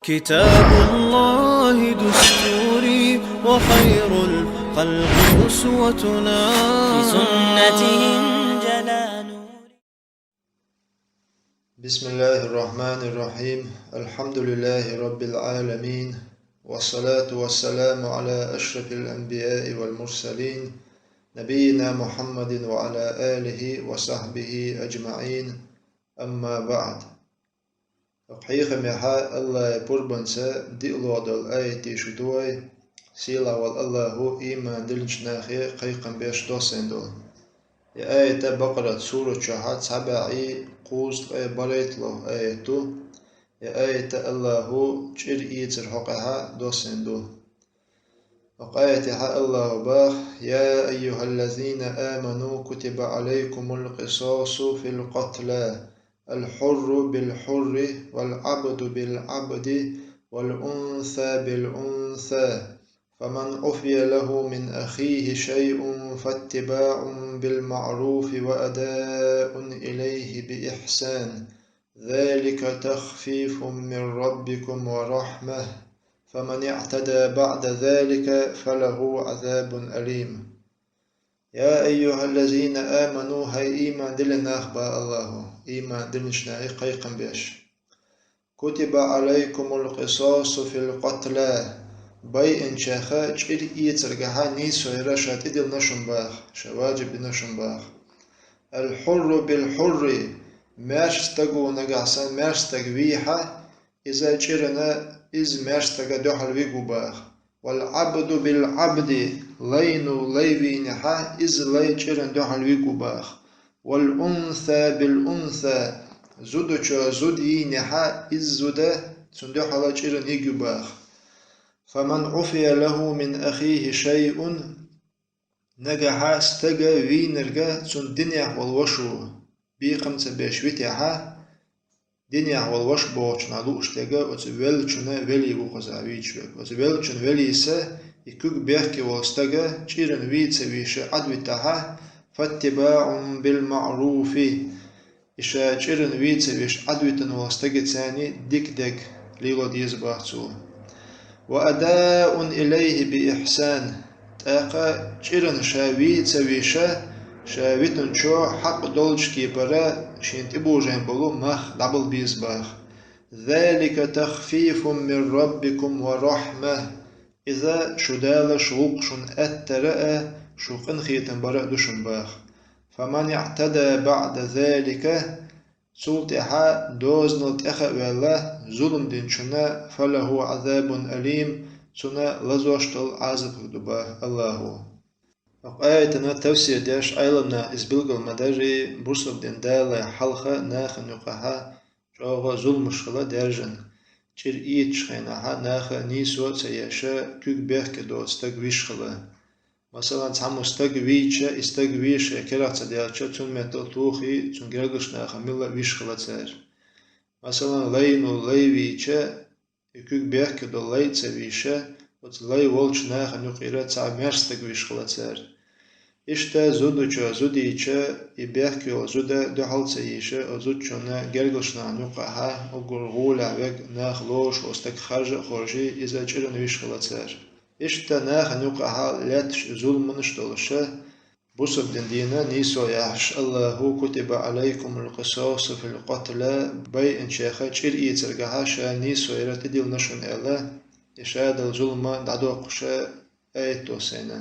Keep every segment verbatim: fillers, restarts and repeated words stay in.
كتاب الله دستوري وخير الخلق أسوتنا. بسنته انجلى نوري. بسم الله الرحمن الرحيم. الحمد لله رب العالمين. والصلاة والسلام على أشرف الأنبياء والمرسلين، نبينا محمد وعلى آله وصحبه أجمعين. أما بعد. Хьехамехьа Аллахьа пурбанца диълагӀа дола аят шу ду вай, сийлахь волу Аллахьо ийман диллинчу нахе кхайкхам беш доссийна долу. И аят Бакъарат сурат чохь цхьа бӀе кхузткъе бархӀитталгӀа аят ду. И аят Аллахьо чӀир ийцар хьокъехьа доссийна ду. Оцу аятехьа Аллахьо баха: «يا أيها الذين آمنوا كتب عليكم القصاص في القتلى، الحر بالحر والعبد بالعبد والأنثى بالأنثى، فمن عفي له من أخيه شيء فاتباع بالمعروف وأداء إليه بإحسان، ذلك تخفيف من ربكم ورحمة، فمن اعتدى بعد ذلك فله عذاب أليم». «يا أيها الذين آمنوا», хӀай ийман диллина нах, баха Аллахьо, ийман диллинчу нахе кхайкхам беш. «كتب عليكم القصاص في القتلى», байинчех чӀир ийцаргахьа нийсо яра ша тӀедиллина шуна баха, ша ваджиб дина шуна баха. «الحر بالحر», маьрша стаг ву нагахь санна маьрша стаг вийхьа, иза чӀирана, иза маьрша стага дуьхьал виг ву баха. «والعبد بالعبد», лайна лай вийнехьа, иза лай чӀирана дуьхьал виг ву баха. «والأنثى بالأنثى», зудачо зуда йийнехьа, иза зуда цунна дуьхьала чӀирана йиг ю баха. «فمن عفي له من أخيه شيء», нагахьа стага вийнарга цунна динехь волу ваша ву, бекхам ца беш витехьа, динехь волу ваша бохучунах лууш дерг оцу веллачун велий ву кхузахь вийча верг. Оцу веллачун велийса, и куьг бехке волу стага чӀиран вийца вийша Ӏадвитахьа, «فاتباع بالمعروف», и ша чӀиран вийца вийша Ӏадвитина волу стагицани дика дерг лело деза баха цо. «وأداء إليه بإحسان», тӀаккха чӀиран ша вийца вийша, ша витинчо хьакъ долчу кепара шена тӀебожийна болу мах дӀабала беза баха. «ذلك تخفيف من ربكم ورحمة», иза шу Дала шу гӀуллакх шуна аьттара а, шу къинхетам бара а ду шуна баха. «فمن اعتدى بعد ذلك», цул тӀаьхьа дозанал тӀеха а ваьлла, зулам динчунна, «فله عذاب أليم», цунна лазош долу Ӏазап хир ду баха Аллахьо. Оцу аятана тафсир деш Ӏеламнаха иза билгал ма-дарра, бусалба дин далале хьалха нахана юкъахьа чӀогӀа зуламаш хила даьржина, чӀир ийцачу хенахьа наха нийсо а ца еш, куьг бехке доцу стаг виш хила. Масалан, цхьаммо стаг вийча, и стаг вийша керах ца даьлча, цунна меттал тухий, цунна гергарчу наха милла виш хила цара. Масалан, лайно лай вийча, и куьг бехке долу лай а ца вийша, оцу лай волчу нахана юкъера цхьа маьрша стаг виш хила цара. Иштта зудачо зудийча, и бехке йолу зуда дуьхьал ца йийша, оцу зудчунна гергарчу нахана юкъахьа, уггар гӀолехь верг нах лоруш волу стаг харжа а хоржий, иза чӀиран виш хила цара. Иштта нахана юкъахьа лаьтташ зуламаш долуша, бусалба дин дийна нийсо яхьаш Аллахьо: «كتب عليكم القصاص في القتلى», байинчеха чӀир ийцаргахьа ша нийсо яра тӀедиллина шуна аьлла, и ша долу зулам дӀадоккхуша аят доссийна.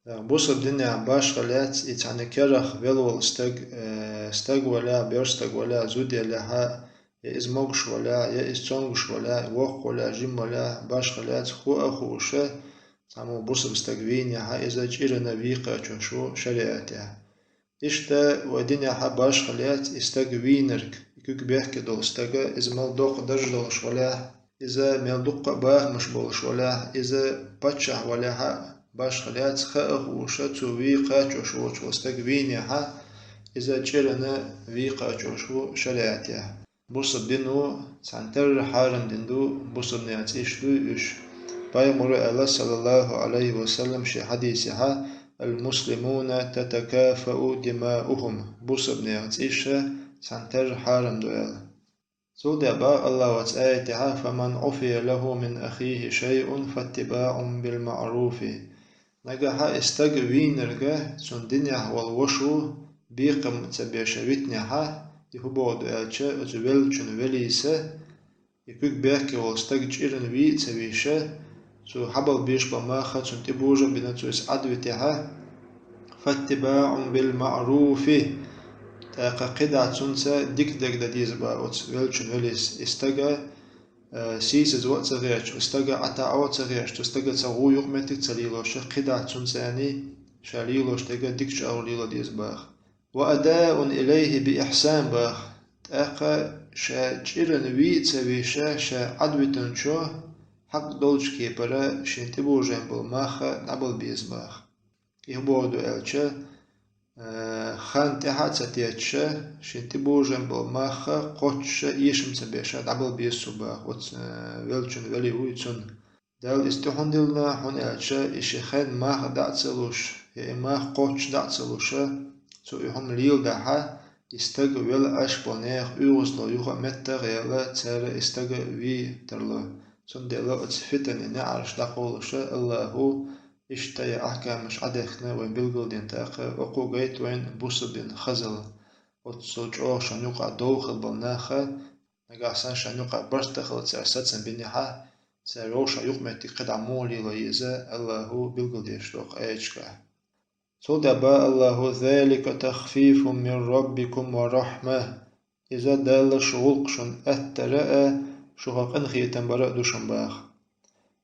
Бусалба динехь башха лаьцна и цхьана керах велла волу стаг, э, стаг валахь, боьрша стаг валахь, зуда ялахьа, я иза могуш валахь, я иза цомгуш валахь, воккха валахь, жима валахь, башха лаьцна хӀуъа а хууша, цхьаммо бусалба стаг вийнехьа, иза чӀирана вийкхачош ву шариатехь. Иштта вай динехьа башха лаьцна и стаг вийнарг, и куьг бехке долу стага, иза мел доккха дарж долуш валахь, иза мел дуккха а бахамаш болуш валахь, иза паччахь валахьа а, башха лаьцна хаа хууша, цо вийкхачош воцуш волу стаг вийнехьа, иза чӀирана вийкхачош ву шариатехь. Бусалба дино цхьана терра хьарам дина ду, бусалбанех цӀийш дуй уьш. Пайхамара аьлла, саллаллаху алейхи ва саллам, шен хьадисехьа: «المسلمون تتكافأ دماؤهم», бусалбанех цӀийша цхьана терра хьарам ду аьлла. Цул тӀаьхьа Аллахьа цу аятехьа: «فمن عفي له من أخيه شيء فاتباع بالمعروف». Нагахьа и стаг вийнарга, цун динехь волу ваша бекхам ца беш витинехьа, и хӀун боху ду аьлча, оцу веллачун велийса, и куьг бехке волу стаг чӀиран вий а ца вийша, цо хьабала безаш болу мах цунна тӀебожа а бина, цо иза Ӏадвитехьа, «فاتباع بالمعروف», тӀаккха кхидӀа цунца дика дерг дан деза боху оцу веллачун велийса. И стага, э, сийсаза ван а ца гӀерташ, и стага ӀатаӀо а ца гӀерташ, и стага ца гӀу юкъаметтиг ца лелоша, кхидӀа цунца аьнна, ша лелош дерг дика чӀагӀо лело деза боху. «وأداء إليه بإحسان» боху. ТӀаккха ша чӀиран вий а ца вийша, ша Ӏадвитинчо хьакъ долчу кепара шен тӀебожийна болу мах дӀабала беза боху. И хӀун боху ду аьлча, э, хан тӀаьхьа а ца тетташа, шен тӀебожийна болу мах кхоччуша эшам ца беша дӀабала беза цо боху, оцу, э, веллачун велий вуй цунна. Дала иза тӀе хӀунда диллина, хӀунда аьлча и ши хенна мах дӀа а ца луш, я и мах кхоччуш дӀа а ца луша, цо и хӀума леладахьа, и стаг велла Ӏаш болу нехан оьгӀазло юха а меттах а яьлла, цара и стага вий тарло. Цундела оцу фитанан неӀарш дӀакхоллуша, Аллахьа иштта и ахькамаш Ӏадехкина вайн билгалдина тӀаккха, оцу гайта вайна бусалбан хазалла. Оццул чӀогӀа шайн юкъахь дов хилла болу наха, нагахь санна шайн юкъахь барт а хилла цара сацам бинехьа, цара вовшах юкъаметтиг кхидӀа муха лело еза, Аллахьа билгалдеш доккху аяташкахь. Цул тӀаьхьа боху Аллахьа: «ذلك تخفيف من ربكم ورحمة». Иза Далла шу гӀуллакх шуна аттара а, шуха къинхетам бара а ду шуна боху.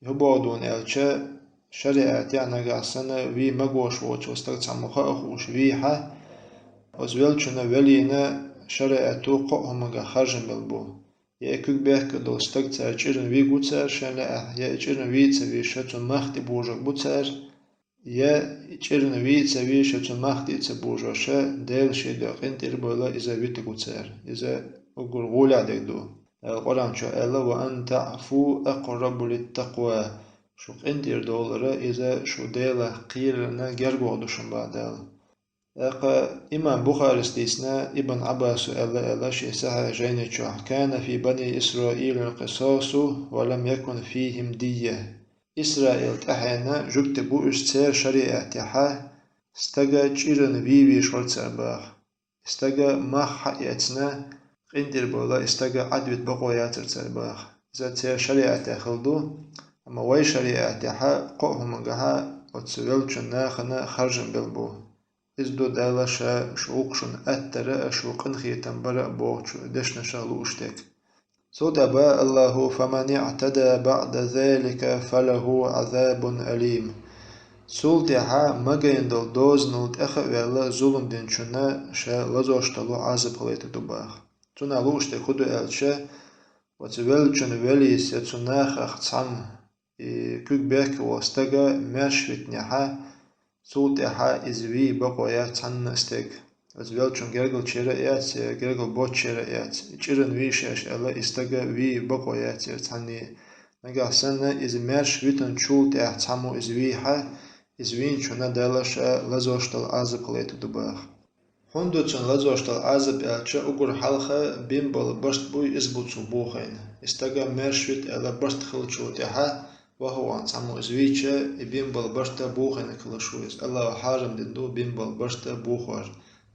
И хӀун боху дуна аьлча, шариӀатехь нагахь санна вий магош воцу стаг цхьаммо хаа хууш вийхьа, оцу веллачунна веллийна шариӀато кхо а хӀуманга харжам белла бу. Я и куьг бехке долу стаг цара чӀиран вийр бу цара шен лаахь, я и чӀиран вий а ца вийша цунна мах тӀебожийр бу цара, я чӀиран вий а ца вийша цунна мах тӀе а ца божоша, Дела шен дуьхьа къинтӀера а бойла иза витарг ву цара. Иза уггар гӀолехь дерг ду. Дала Къуръан чохь аьлла: «وأن تعفوا أقرب للتقوى». Шу къинтӀера довлар, иза шу Делах кхерарна гергахь ду шуна боху Дала. ТӀаккха имам Бухарис дийцина, Ибн Ӏаббаса аьлла, аьлла шен сахьихь жайни чохь: «كان في بني إسرائيل قصاص ولم يكن فيهم دية». Исраил тӀаьхьенна жуьгти бу уьш церан шариӀатехьа, стага чӀиран вийвеш вара цара боху. Стага мах хьаэцна, къинтӀера бойла и стага Ӏадвита бакъо яцара цара боху. Иза церан шариӀатехь хилла ду, амма вай шариӀатехьа кхо а хӀумангахьа оцу веллачун нахана харжам белла бу. Иза ду Дала ша шу гӀуллакх шуна аттара а, шу къинхетам бара а бохучу дешнашах лууш дерг. Цул тӀаьхьа боху Аллахьа: «فمن اعتدى بعد ذلك فله عذاب أليم». Цул тӀаьхьа магийна долу дозанал тӀех а ваьлла зулам динчунна ша лазош долу Ӏазап хилийтар ду боху. Цунах лууш дерг хӀун ду аьлча, оцу веллачун велийса я цу нахах цхьамма и куьг бехке волу стага маьрша витинехьа, цул тӀаьхьа иза вийр бакъо яц цхьанна а стеган. Оцу веллачун гергара чера а яц, я гергара боцчера а яц, чӀиран вийр шаьш аьлла, и стага вийр бакъо яц церан цхьанне а. Нагахь санна иза маьрша витинчул тӀаьхьа цхьаммо иза вийхьа, иза вийначунна Дала ша лазош долу Ӏазап хилийтар ду боху. ХӀунда ду цунна лазош долу Ӏазап аьлча, уггар хьалха бина болу барт буй, иза бу цо бохийна. И стага маьрша вита аьлла барт хиллачул тӀаьхьа, ваха ван цхьаммо иза вийча, и бина болу барт бохийна хилла шу иза. Аллахьа хьарам дина ду бина болу барт бохор.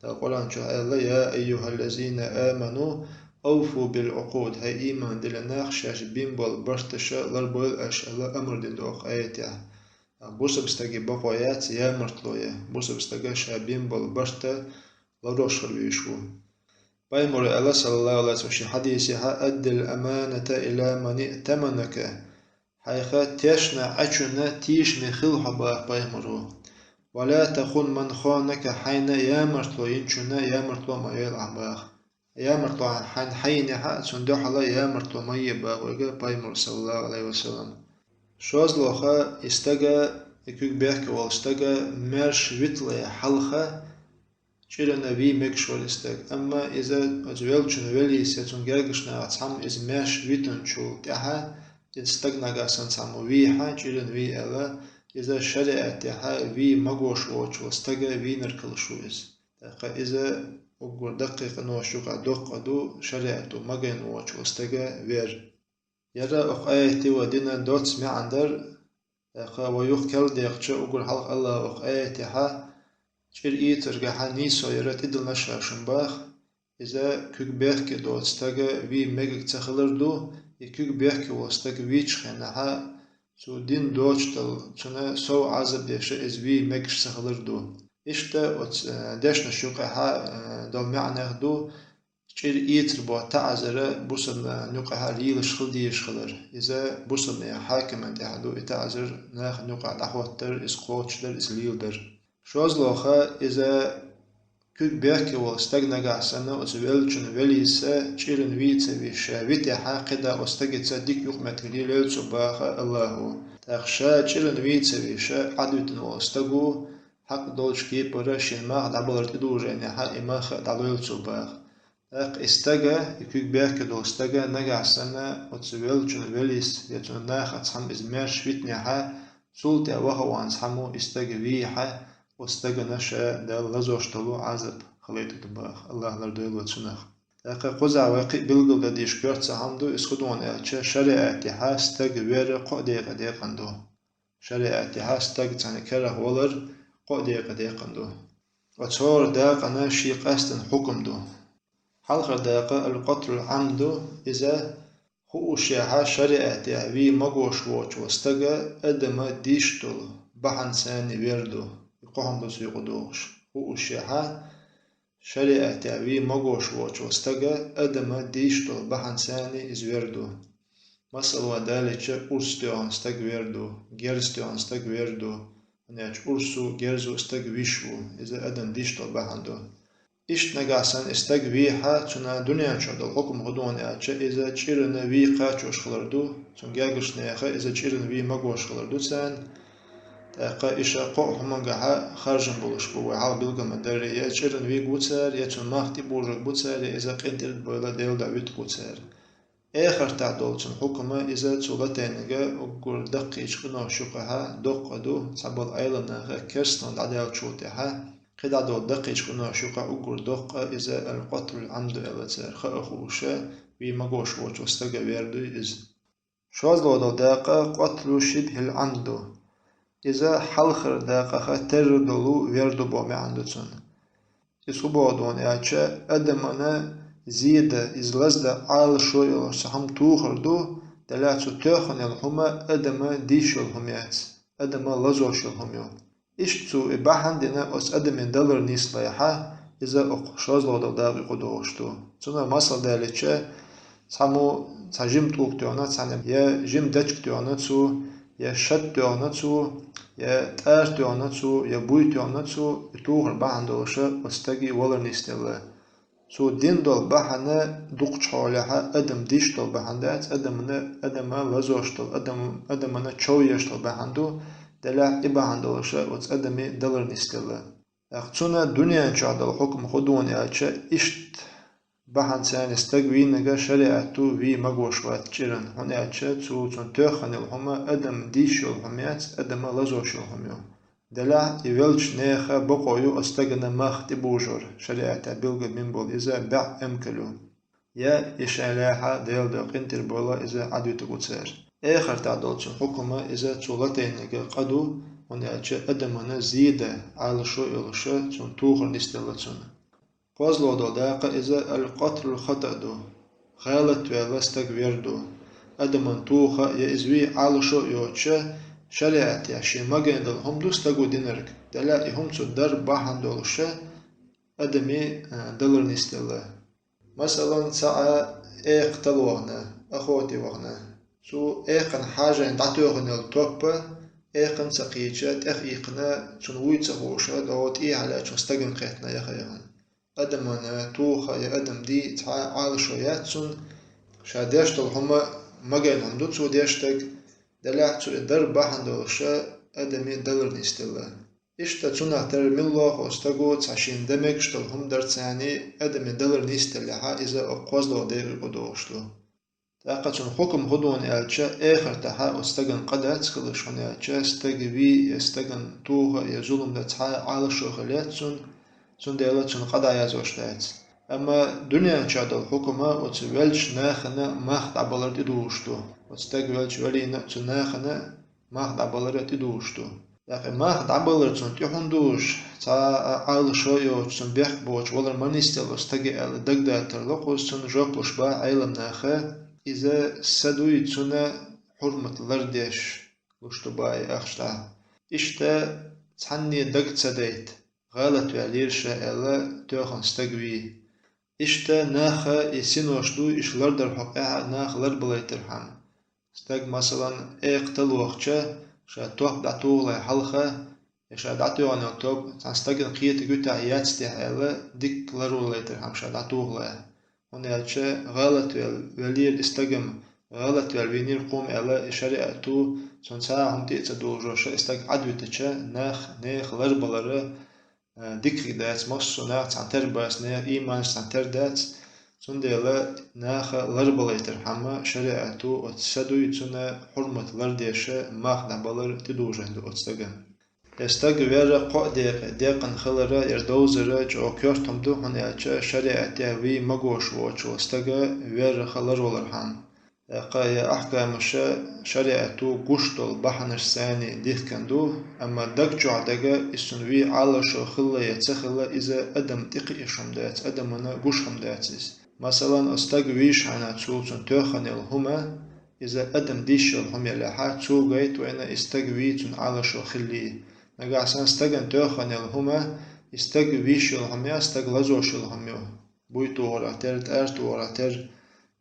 Дала Къуръан чохь аьлла: «يا أيها الذين آمنوا أوفوا بالعقود». ХӀай ийман диллина нах, шаьш бина болу барташа ларбойла аша аьлла, амар дина ду окху аятехь. Бусалба стаге бакъо яц ямартло ян, бусалба стага ша бина болу барт ларъеш хила везаш ву. Пайхамара аьлла, саллаллаху алейхи ва саллям, шен хьадисехь: «أد الأمانة إلى من ائتمنك». Хьайх тешна Ӏачунна тийшаме хила хьо боху пайхамаро. «ولا تخن من خانك», хьайна ямартло йинчунна ямартло ма йойла ахь боху. Ямартло хьайна хьайинехь а, цунна дуьхьал ямартло ма е боху вайга пайхамара, саллаллаху алейхи ва саллям. ШозлагӀа, и стага, и куьг бехке волу стага маьрша витале хьалха чӀирана вий мегаш вара и стаг. Амма иза оцу веллачун велийса я цунна гергарчу нахах цхьамма иза маьрша витинчул тӀаьхьа, иза стаг нагахь санна цхьаммо вийхьа, чӀирана вий аьлла, иза шариӀатехьа вий магош воцучу стага вийнарг хила шу иза. ТӀаккха иза Уггар даккхий къинош юкъа доккха ду шариӀато магийна воацача стага вер. Яра укх аятий ва дина доцца маӀан дар, тӀаккха ва юха керла декъача уггар хьалха Аллахӏа укх аятехьа чӀир ийцаргахьа нийсо яра тӀедиллинаш шун бах, иза куьг бехке доаца стага вий мегаш ца хилар ду, и куьг бехке вола стаг вийча хенахьа, цу дин доацаш дала, цунна сов Ӏазап деша иза вий мегаш ца хилар ду. Иштта оцу, э, дешнаш юкъехьа, э, долу маьӀнех ду, чӀир ийцар боху таӀзар бусалба нахана юкъахьа лелаш хила дезаш хилар. Иза бусалба нехан хьакиман тӀехь ду и таӀзар, нахана юкъахь дӀахӀоттар, иза кхочушдар, иза леладар. ШозлагӀа, иза куьг бехке волу стаг нагахь санна оцу веллачун велийса чӀиран вий ца веш ша витехьа, кхидӀа оцу стагица дика юкъаметтиг лелайо цо баха Аллахо. ТӀаккха ша чӀиран вий ца веш Ӏадвитина волу стаго хьакъ долчу кепара шен мах дӀабалар тӀедужийнехьа и мах а дӀалойла цо баха. ТӀаккха и стага, и куьг бехке долу стага нагахь санна оцу веллачун велийса я цунна нахаца цхьамма иза маьрша витинехьа, цул тӀе ваха ван цхьаммо и стаг вийхьа, оцу стагана ша Дала лазош долу Ӏазап хилийтарг баха, Аллах лардойла цунах. ТӀаккха кхузахь вай кхин а билгалдан дийш коьрта цхьа хӀума ду, иза хӀун ду аьлча, шариӀатехьа стаг вер кхо декъа декъана ду. ШариӀатехьа стаг цхьана керах валар кхо декъа декъана ду. Оцу хӀора дакъана шен къаьстина хьукам ду. Хьалхара дакъа аль-къатлуль-Ӏамд ду, иза хуушехьа шариӀатехь вий магош воцу стага адама дийш долу бахьана царна вер ду, и кхо хӀума ду цу юкъа догӀуш. Хуушехьа шариӀатехь вий магош воцу стага адама дийш долу бахьана царна иза вер ду. Масала далича, урс тоьхна стаг вер ду, герз тоьхна стаг вер ду, хӀунда аьлча урсо, герзо стаг виш ву, иза адам дийш долу бахьана ду. Иштта нагахь санна и стаг вийхьа, цунна дуьнен чохь долу хьукам хӀун ду аьлча, иза чӀирана вий кхачош хилар ду, цунна гергарчу нехан иза чӀирана вий магош хилар ду царна. ТӀаккха иша кхо а хӀумангахьа харжам болуш бу, вай хьалха билгал ма-дарра, я чӀирана вийг ву цара, я цунна мах тӀебожург бу цара, я иза къинтӀера а бевлла Делан дуьхьа вуьтуг ву цара. Эхартахь долчун хьукма иза цу латайнага уггар даккхийчу къиношна юкъахьа доккха ду, цхьаболу Ӏеламнаха керстаналла дӀадаьллачул тӀаьхьа, кхидӀа долу даккхийчу къиношна юкъахь уггар доккха иза аль-къатлуль-Ӏамд ду аьлла цара хаа хууша, вий магош воцу стага вер ду иза. ШозлагӀа долу дакъа къатлу шибхӀиль-Ӏамд ду. Иза хьалхара дакъаха терра долу вер ду боху маьӀна ду цунна. Иза хӀун боху ду аьлча, адамана зеда, иза лаздан Ӏалашо йолуш цхьа хӀума тухур ду, делахь цу тоьхна йолу хӀума адама дийш йолу хӀума яц, адама лазош йолу хӀума ю. Иштта цо и бахьана дина оцу адамийн далар нислайхьа, иза окху шозлагӀа долу дакъа юкъа догӀуш ду. Цунах масал далича, цхьаммо цхьа жима тӀулг тоьхна цхьаьна, я жима дечиг тоьхна цо, я шад тоьхна цо, я тӀара тоьхна цо, я буй тоьхна цо, и тухар бахьана долуша оцу стаге валар нисделла. Цо дина долу бахьана дукхачу хьолехьа адам дийш долу бахьана дац, адамана, адама лазош долу, адам, адамана чов еш долу бахьана ду, делахь и бахьана долуша оцу адаме далар нисделла. ТӀаккха цунна дуьнен чохь долу хьукма хӀун ду аьлча, иштта бахьана царна стаг вийнага шариӀато вий магош вац чӀиран, хӀунда аьлча цо цунна тоьхна йолу хӀума адам дийш йолу хӀума яц, адама лазош йолу хӀума ю. Делахь и веллачу нехан бакъо ю оцу стагана мах тӀебожор, шариӀатехь билгал бина болу иза бӀе эмкал ю. Я и шайн лаьхьа Делан дуьхьа къинтӀера бовла иза Ӏадвитарг ву цара. Эхартахь долчун хьукма иза цу латайнага къа ду, хӀунда аьлча адамана зеда, Ӏалашо йолуша, цунна тухар нисделла цунна. КхозлагӀа долу дакъа иза аль-къатлуль-хатӀа ду. ГӀалат ваьлла стаг вер ду. Адаман туха я иза вий Ӏалашо а йоцуша, шариӀатехь шен магийна долу хӀума ду стаго динарг, делахь и хӀума цо дар бахьана долуша, адаме, а, далар нисделла. Масалан, цхьа а экха талла вахана, охоте вахана. Цу экхана хьажийна дӀатоьхна йолу топпа, экхана ца кхийча, тӀехъиккхина, цунна вуй ца хууша, догӀу тӀехьа лаьттачу стагана кхеттина яха яхана. Адамана туха я адам дий цхьа а Ӏалашо яц цунна, ша деш долу хӀума магийна хӀума ду цо деш дерг, делахь цо и дар бахьана долуша адаме далар нисделла. Иштта цунах тера муьлхха а стаго цхьа шена дан мегаш долу хӀума дарца а адаме далар нисделлехьа, иза окху кхозлагӀа декъе юкъа догӀуш ду. ТӀаккха цунна хьукма хӀун ду аьлча, эхартахьа оцу стагана къа дац хилла, хӀунда аьлча стаг вий я стагана туха я зулам дан цхьа а Ӏалашо хилла яц цунна, Цундела цунна къа дӀаязош дац. Амма дуьнен чохь долу хьукма оцу веллачу нахана мах дӀабалар тӀедужуш ду. Оцу стаг веллачу веллина цу нахана мах дӀабалар тӀедужуш ду. ТӀаккха мах дӀабалар цунна тӀе хӀунда дужуш, цхьа а Ӏалашо а йоцуш, цунна бехк боцуш валар ма нисделла оцу стаге аьлла дагадатар ло кхуза цунна жоп луш баха Ӏеламнаха, иза са дуй цунна хьурмат лардеш луш ду баха и ахча дӀа. Иштта цхьанне дага ца дайта, гӀалатваьллера ша аьлла, тоьхна стаг вий. Иштта наха и синош ду, иштта лардар хьокъехь а наха ларбалайтархьама. Стаг, масалан, экха тӀе лохча, ша топ дӀатухале хьалха, я ша дӀатоьхна йолу топ цхьана стагана кхетарг ю техьа, яц техьа аьлла, дика ларвалайтархьама ша дӀатухале. ХӀунда аьлча гӀалатвел-, веллера и стагам, гӀалатваьлла вийнера кхуо аьлла, и шариӀато цунна цхьа а хӀума тӀе а ца дужуш, и стаг Ӏадвитича, нах, нехан ларбалар, а, диканиг дац, массо а нах цхьаьна тера бац, нехан ийманаш цхьаьна тера дац, цундела наха ларбалайтархьама шариӀато оцу са дуй цунна хьурмат лардеш мах дӀабалар тӀедужийна ду оцу стагана. Я стаг верра кхоъ декъе, декъана хилар, яра довзар чӀогӀа коьрта хӀума ду, хӀунда аьлча шариӀатехь вий магош воцуш волу стаг верра хилар валархьама. ТӀаккха и ахкамаш шариӀато гуш долу бахьанашца дихкина ду, амма даг чохь дага, иза цунна вий Ӏалашо хилла я ца хилла, иза адам тӀекхиъна хӀума дац, адамана гуш хӀума дац иза. Масалан, оцу стаг вийшхьана цо цунна тоьхна йолу хӀума, иза адам дийш йолу хӀума елахь, цо гайта вайна и стаг вий цунна Ӏалашо хиллий. Нагахь санна стагана тоьхна йолу хӀума, и стаг вийш йолу хӀума я, стаг лазош йолу хӀума ю. Буй тухарх тера, тӀар тухарх тера.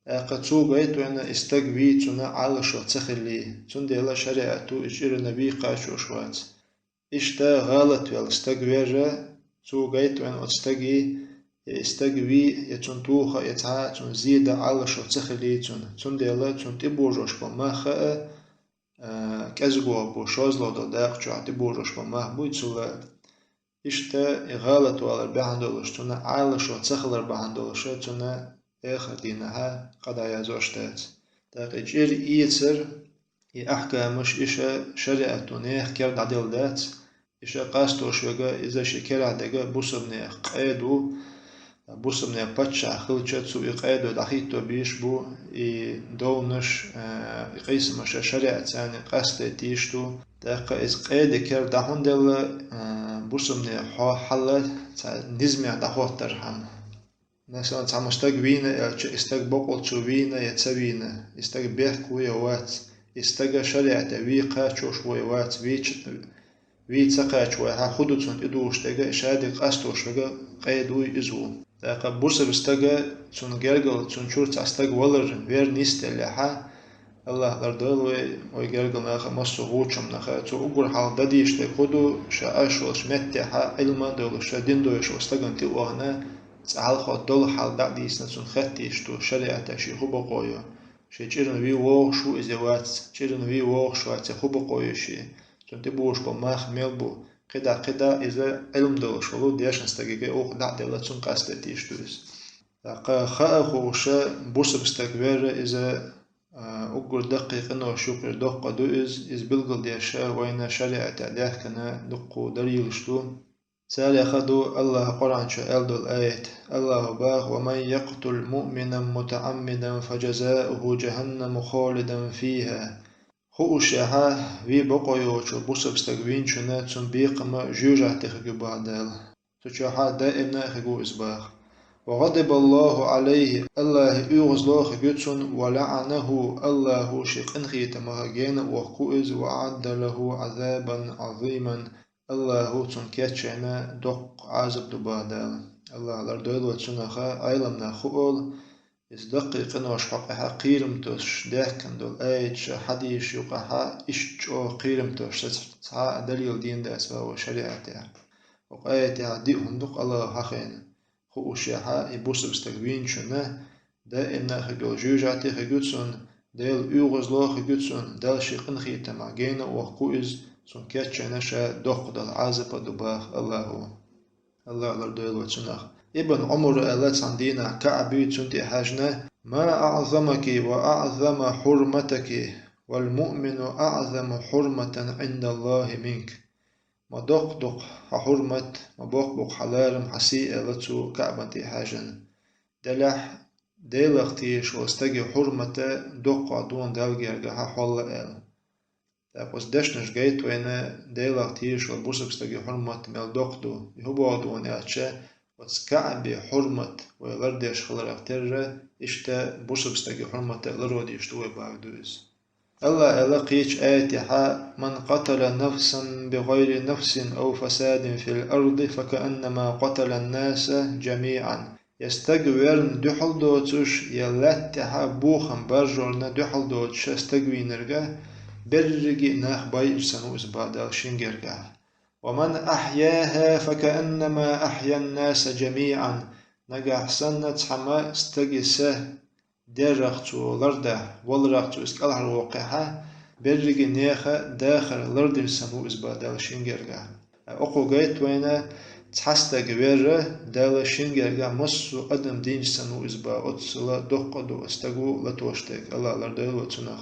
ТӀаккха цо гайта вайна и стаг вий цунна Ӏалашо ца хиллий. Цундела шариӀато и чӀиран вий кхачош вац. Иштта гӀалатвелла стаг верра, цо гайта вайна оцу стаге, я и стаг вий, я цунна туха, я цхьа а цунна зе дан Ӏалашо ца хиллий цунна. Цундела цунна тӀебожош болу мах а, а, кӀезиго бу, шозлагӀа долу дакъа чохь тӀебожош болу мах буй цул а. Иштта и гӀалатвалар бахьана долуш, цунна Ӏалашо ца хилар бахьана долуш, цунна эхар дийнахь къа дӀаязош дац. ТӀаккха и чӀир эцар, и ахкамаш иша шариӀато нехан кера дӀаделла дац, иша къастош верг, иза шен керахь дерг бусалба нехан къеда ву, бусалба нехан паччахь хилча, цо и къедо дӀахӀитто безаш бу, и довнаш, а, и къийсамаш шариӀатца къастадайта йиш ду. ТӀаккха иза къеда кера дӀа хӀунда делла, а, бусалба нехан хьо-, хьал цхьа низамехь дӀахӀоттархьама. Масалан, цхьаммо стаг вийна аьлча, и стаг бакъволу цо вийна я ца вийна, и стаг бехк ву я вац, и стаг шариӀатехь вий кхачош ву я вац, вий ч-, вий ца кхачавахь, хӀун ду цунна тӀедужуш дерг, и шадерг къастош верг къеда вуй, иза ву. ТӀаккха бусалба стаг, цунна гергара, цунна чуьра цхьа стаг валар, вер нисделлехь, АллахӀ лардойла вай, вай гергара нах а, массо а гӀулчам нах а, цо уггар хьалха дан дийш дерг хӀун ду, ша Ӏаш волчу меттехь Ӏилма а долуш, ша дин доьшуш волу стагана тӀе а вахана, цкъа хьалха долу хьал дӀа а дийцина, цунна хаттийш ду, шариӀатехь шен хӀун бакъо ю. Шен чӀиран вий вогӀуш ву иза я вац, чӀиран вий вогӀуш вац я хӀун бакъо ю шен. Цунна тӀебожуш болу мах мел бу. КхидӀа, кхидӀа иза Ӏилма долуш волу дешна стаге гӀуллакх дӀа а делла, цунна къастадайта йиш ду иза. ТӀаккха хаа хууш, бусалба стаг верра иза, а, уггар даккхий къинош юкъара доккха ду иза, иза билгалдеш вайна шариӀатехь даьхкина дуккха далилаш ду. Царех а ду АллахӀа Къуръан чу аьлла долу аят. АллахӀа боху: «ومن يقتل مؤمنا متعمدا فجزاؤه جهنم خالدا فيها». Хуушехь, вий бакъо йоцу бусалба стаг вийначунна цунна бекхам жоьжахати хир ю боху Дала. Цу чохь даимна а хир ву иза боху. «وغضب الله عليه», АллахӀан оьгӀазло хир ю цунна, «ولعنه», АллахӀа шен къинхетамах гена а воккху иза, «وأعد له عذابا عظيما», АллахӀа цунна кечйина доккха Ӏазап ду боху Дала. АллахӀ лардойла вай цунах, Ӏеламнах хуула, иза даккхий къинош хьокъехь кхерам тосуш даьхкина долу аяташ, хьадисаш юкъахь иштта чӀогӀа кхерам тосуш сацар цхьа а далил дийна дац вай шариӀатехь. ХӀокху аятехь диъ хӀума ду-кх АллахӀа хьахийна. Хуушехь, и бусалба стаг вийначунна даимна а хир йолу жоьжахати хир ю цунна, Делан оьгӀазло хир ю цунна, Дала шен къинхетамах гена а воккху иза, цунна кечйина ша доккха долу Ӏазап а ду боху АллахӀа. АллахӀ лардойла вай цунах. Ибн Ӏумара аьлла цхьана дийнахь, КаӀбий цунна тӀе хьаьжна: «ما أعظمك وأعظم حرمتك، والمؤمن أعظم حرمة عند الله منك». ма доккха ду-кх хьа хьурмат, ма боккха бу-кх хьа ларам, хьа сий, аьлла цо КаӀбан тӀе хьежжа. Делахь, Делах тешаш волу стеган хьурмат доккха ду-кх Далла гергахьа хьолла аьлла. ТӀаккха оцу дешнаш гайта вайна Делах тешаш волу бусалба стеган хьурмат мел доккха ду. И хӀун боху ду аьлча, оцу КаӀбан хьурмат вай лардеш хиларх терра, иштта бусалба стеган хьурмат а лардеш ду вай бохург ду иза. АллахӀа аьлла кхечу аятехь: «Ман къатала нафсан бигӀайри нафсин ав фасадин фил арди, факааннама къаталан-наса жамиӀан». Я стаг верна дуьхьал доцуш, я лаьтта тӀехь бохам баржорна дуьхьал доцуш стаг вийнарг, берриге а нах байинчу санна ву иза боху Дала шен гергахь. «Ва ман ахьяха, факааннама ахьян-наса жамиӀан». Нагахь санна цхьамма стеган са дерриг цо лардахь, валарх цо иза кӀелхьарвоккхехь, берриге а нехан дахар лардина санна ву иза боху Дала шен гергахь. Ткъа оцу гайта вайна, цхьа стаг верра, Дала шен гергахь массо а адам динчу санна ву иза боху, оццул доккха а ду стага латош дерг, АллахӀа лардойла вай цунах.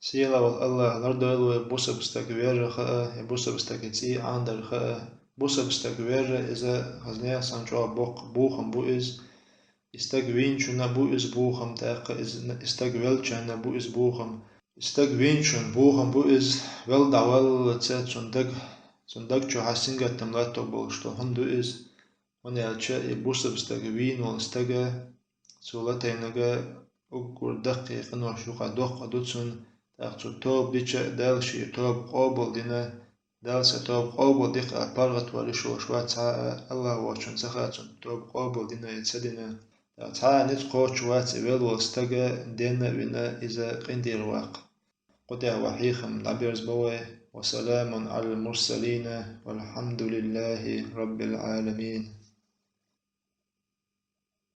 Сийлахь волу АллахӀа лардойла вай бусалба стаг веррах а, я бусалба стаган цӀий Ӏанадарх а. Бусалба стаг верра, иза хаза нехан санна чӀогӀа боккха бохам бу иза. И стаг вийначунна бу иза бохам, тӀаккха иза, и стаг веллачунна бу иза бохам. И стаг вийначунна бохам бу иза, велла дӀаваллалц цуьнан даг, цуьнан даг чохь сингаттам латто болуш ду, хӀунда ду иза? ХӀунда аьлча и бусалба стаг вийна волу стаг, цо латийнарг уггар даккхий къинош юкъахь доккха ду цуьнан, тӀаккха цо тоба дича а, Дала шен тоба къобалдина, Дала сан тоба къобалдина аьлла паргӀатвар йиш йолуш вац цхьа а, АллахӀ воцчунна ца хаьа цуьнан тоба къобалдина я ца дина. ТӀаккха цхьа а ницкъ кхочуш вац и велла волу стаг денна а вина иза къинтӀера ваккха. Кху тӀехь вайн хьехам дӀаберзабо вай. Ва саламун Ӏалал мурсалина, валхьамдулиллахӀи раббил Ӏаламин.